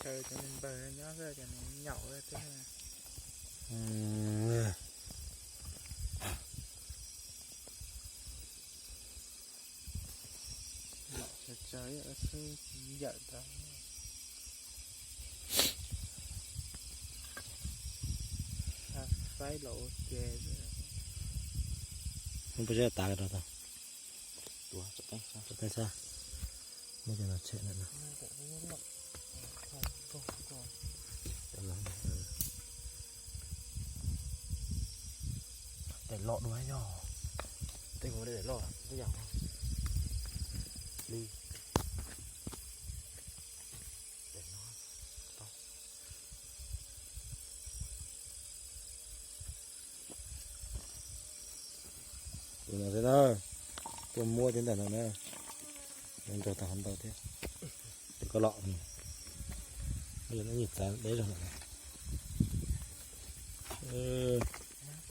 Cov npawg nyob xwb, cov nws nyaum xwb. Tsawg tsawg xwb yawm tau. Faib los ua ke. Muab peb zaj tav rau tau. Tso teeb sab. Muab cov no tshem lawm no. Daim loj dua yog. Tej kuv daim loj tej yam li. Tus no xwb na, tuaj muab cov ntawm no na, nrog tau ntau thiab. Ces koj los, nyuam txav deb zog no.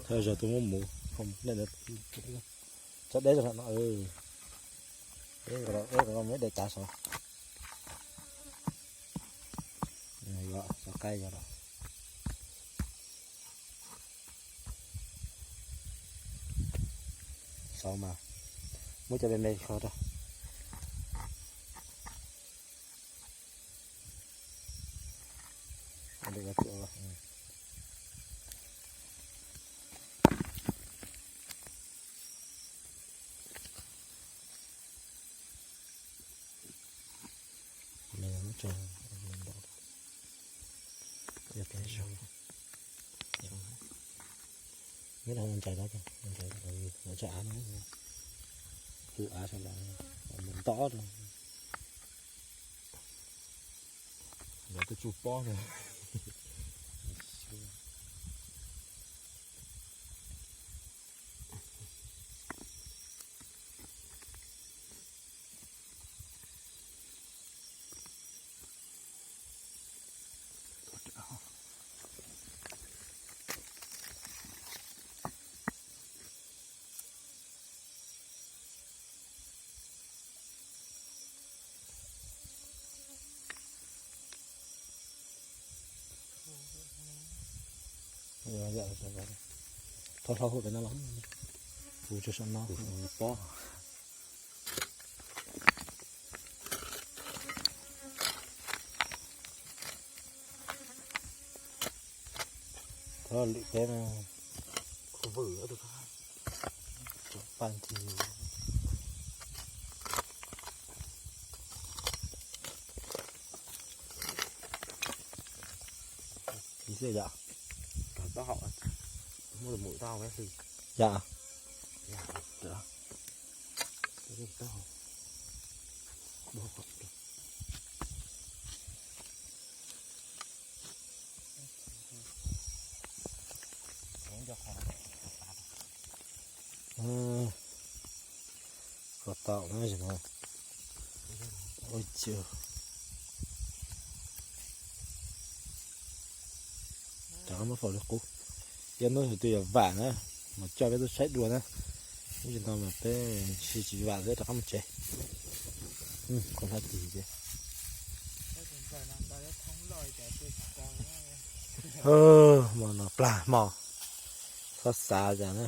Thawj zaug tuaj muab mus, txav deb zog no. Deb zog no, deb zog no muab de tav saud. Xov qaib yog los. Saud mas muab cov me me kho rau. Nyob rau ntawm no, ntawm av no, hu av sawv daws mus nto rau. Lawv twb tsuj pob na. Thov hlo hauv pem no los, kuv tso saum no pob. Thov lwm peb no. Khov vwm tus koj. Paj nthi. Ib xwb yom. Taub hau, muab tus mus taub hau hli. Yom. Koj tau na, ua cas rov qab muab faus li qub. Ib hnub twg yog vam na, mas coj peb tuaj saib dua na. Ib ntsis no mas peb sib tsis vam peb rov qab mus tsev. Koj hla tis tiag. Mas no plag hmo, txhob xav cas na.